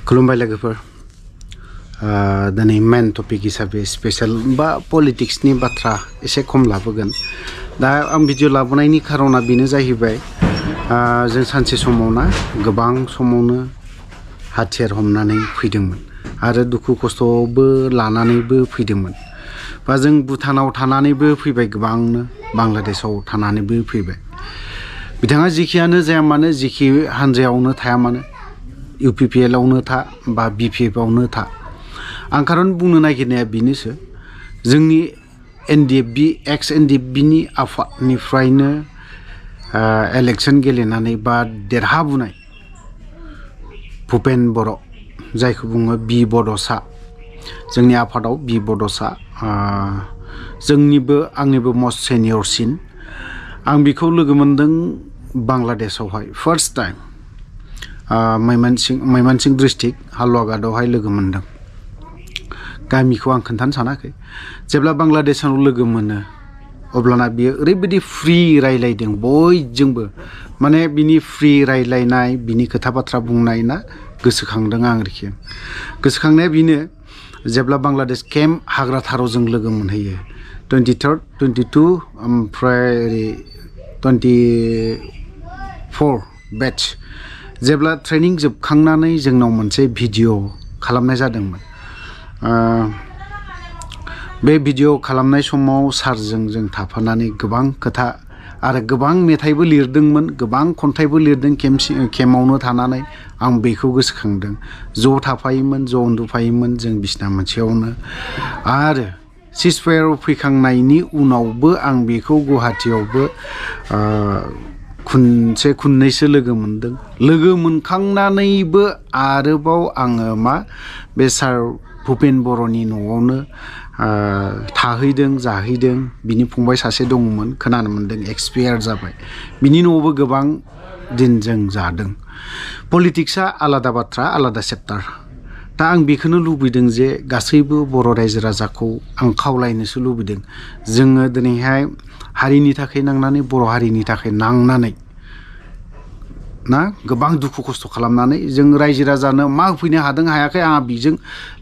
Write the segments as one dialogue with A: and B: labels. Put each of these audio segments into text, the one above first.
A: खुलुमबाय लोगोफोर दिनै मेन टपिक हिसाबै स्पेशल बा पलिटिक्स नि बाथ्रा एसे खम लाबोगोन दा आं भिडिअ लाबोनायनि खारना बेनो जाहैबाय जों सानसे समावना गोबां समावनो हाथियार हमनानै फैदोंमोन आरो दुखु खस्थ'बो लानानैबो फैदोंमोन बा जों भुटानाव थानानैबो फैबाय गोबांनो बांलादेशआव थानानैबो फैबाय बिथाङा जिखियानो जाया मानो जिखि हानजायावनो थाया मानो UPPL आवनो था बा BPF आवनो था आं खारन बुंनो नागिरनाया बेनोसो जोंनि NDFB एक्स NDFB नि आफादनिफ्रायनो इलेक्शन गेलेनानै बा देरहाबोनाय भुपेन बर' जायखौ बुङो B.Bodosa जोंनि आफादाव B.Bodosa जोंनिबो आंनिबो मस्ट सेनियरसिन आं बिखौ लोगो मोनदों बांलादेशआवहाय फार्स्ट टाइम मैमानसिं डिस्ट्रिक्ट हालुवागादआवहाय लोगो मोनदों गामिखौ आं खोन्थानो सानाखै जेब्ला बांलादेशआव लोगो मोनो अब्लाना बियो ओरैबायदि फ्रि रायलायदों बयजोंबो माने बिनि फ्रि रायलायनाय बिनि खोथा बाथ्रा बुंनाय ना गोसोखांदों आं आरोखि गोसोखांनाया बेनो जेब्ला बांलादेश केम्प हाग्रा थार'जों लोगो मोनहैयो 23rd 22 ओमफ्राय 24 बेच जेब्ला ट्रेनिं जोबखांनानै जोंनाव मोनसे भिडिअ खालामनाय जादोंमोन बे भिडिअ खालामनाय समाव सारजों जों थाफानानै गोबां खोथा आरो गोबां मेथाइबो लिरदोंमोन गोबां खन्थाइबो लिरदों केम्पआवनो थानानै आं बेखौ गोसोखांदों ज' थाफायोमोन ज' उन्दुफायोमोन जों बिसना मोनसेयावनो आरो सिजफायार फैखांनायनि उनावबो आं बेखौ गुवाहाटीयावबो खनसे खननैसो लोगो मोनदों लोगो मोनखांनानैबो आरोबाव आङो मा बे सार भुपेन बर'नि न'आवनो थाहैदों जाहैदों बिनि फंबाय सासे दंमोन खोनानो मोनदों एक्सपायार जाबाय बिनि न'आवबो गोबां दिन जों जादों पलिटिक्सआ आलादा बाथ्रा आलादा चेप्टार दा आं बेखौनो लुबैदों जे गासैबो बर' रायजो राजाखौ आं खावलायनोसो लुबैदों जोङो दिनैहाय हारिनि थाखाय नांनानै बर' हारिनि थाखाय नांनानै ना गोबां दुखु खस्थ' खालामनानै जों रायजो राजानो मा होफैनो हादों हायाखै आंहा बेजों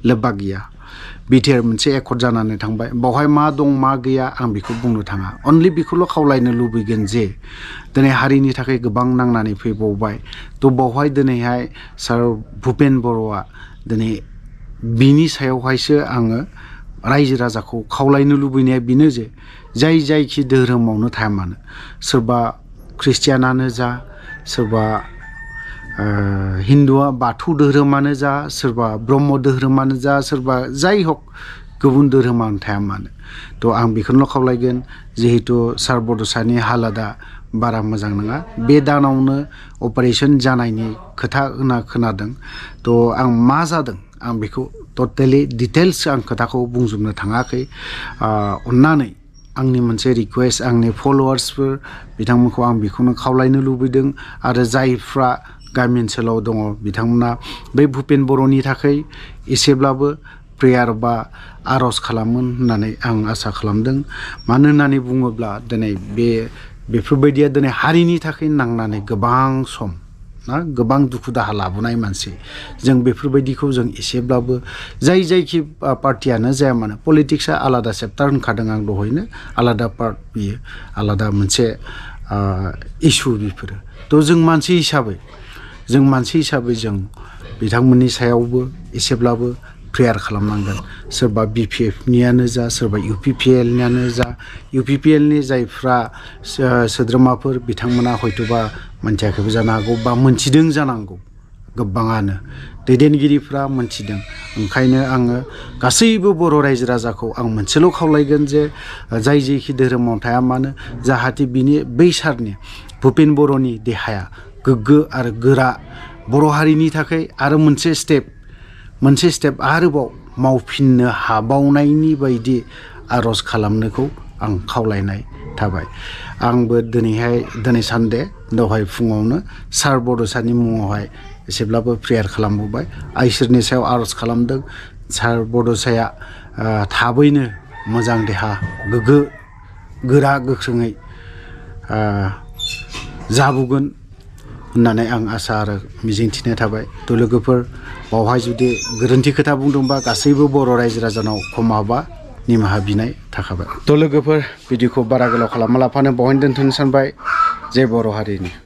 A: लोब्बा गैया बिटिआर मोनसे एकर्ड जानानै थांबाय बावहाय मा दं मा गैया आं बेखौ बुंनो थाङा अनलि बेखौल' खावलायनो लुबैगोन जे दिनै हारिनि थाखाय गोबां नांनानै फैबावबाय थ' बावहाय दिनैहाय सार भुपेन बर'आ दिनै बिनि सायावहायसो आङो रायजो राजाखौ खावलायनो लुबैनाया बेनो जे जायखि धोरोमावनो थाया मानो सोरबा ख्रिस्टियानानो जा सोरबा हिन्दुआ बाथौ धोरोमानो जा सोरबा ब्रह्म धोरोमानो जा सोरबा जाय हक गुबुन धोरोमानो थाया मानो थ' आं बेखौनो खावलायगोन जिहेतु सार बड'सानि हालोदा बारा मोजां नङा बे दानावनो अपारेशन जानायनि खोथा खोनादों थ' आं मा जादों आं बेखौ टटेलि डिटेल्स आं खोथाखौ बुंजोबनो थाङाखै अन्नानै आंनि मोनसे रिक्वेस्ट आंनि फलोवार्सफोर बिथांमोनखौ आं बेखौनो खावलायनो लुबैदों आरो जायफ्रा गामि ओनसोलाव दङ बिथांमोना बे भुपेन बर'नि थाखाय एसेब्लाबो प्रेयार बा आर'ज खालामोन होननानै आं आसा खालामदों मानो होननानै बुङोब्ला दिनै बेफोरबायदिया दिनै हारिनि थाखाय नांनानै गोबां सम ना गोबां दुखु दाहा लाबोनाय मानसि जों बेफोरबायदिखौ जों एसेब्लाबो जायखि पार्टियानो जाया मानो पलिटिक्सआ आलादा चेप्टार होनखादों आं दहायनो आलादा पार्ट बियो आलादा मोनसे इस्यु बेफोरो थ' जों मानसि हिसाबै जों बिथांमोननि सायावबो एसेब्लाबो प्रेयार खालामनांगोन सोरबा BPF नियानो जा सोरबा UPPL नियानो जा UPPL नि जायफ्रा सोद्रोमाफोर बिथांमोना हयतोबा मोनथियाखैबो जानो हागौ बा मोनथिदों जानांगौ गोबाङानो दैदेनगिरिफ्रा मोनथिदों ओंखायनो आङो गासैबो बर' रायजो राजाखौ आं मोनसेल' खावलायगोन जे जायखि धोरोमाव थाया मानो जाहाथे बिनि बै सारनि भुपेन बर'नि देहाया गोग्गो आरो गोरा बर' हारिनि थाखाय आरो मोनसे स्टेप आरोबाव मावफिननो हाबावनायनि बायदि आर'ज खालामनोखौ आं खावलायनाय थाबाय आंबो दिनै सानदे दहाय फुङावनो सार बड'सानि मुङावहाय एसेब्लाबो प्रेयार खालामबोबाय इसोरनि सायाव आर'ज खालामदों सार बड'साया थाबैनो मोजां देहा गोग्गो गोरा गोख्रोङै जाबोगोन होननानै आं आसा आरो मिजिंथिनाय थाबाय। थ' लोगोफोर बावहाय जुदि गोरोन्थि खोथा बुंदोंबा गासैबो बर' रायजो राजानाव क्षमा निमाहा बिनाय थाखाबाय। थ' लोगोफोर भिडिअखौ बारा गोलाव खालामा लाफानो बावहायनो दोनथ'नो सानबाय। जय बर' हारिनि।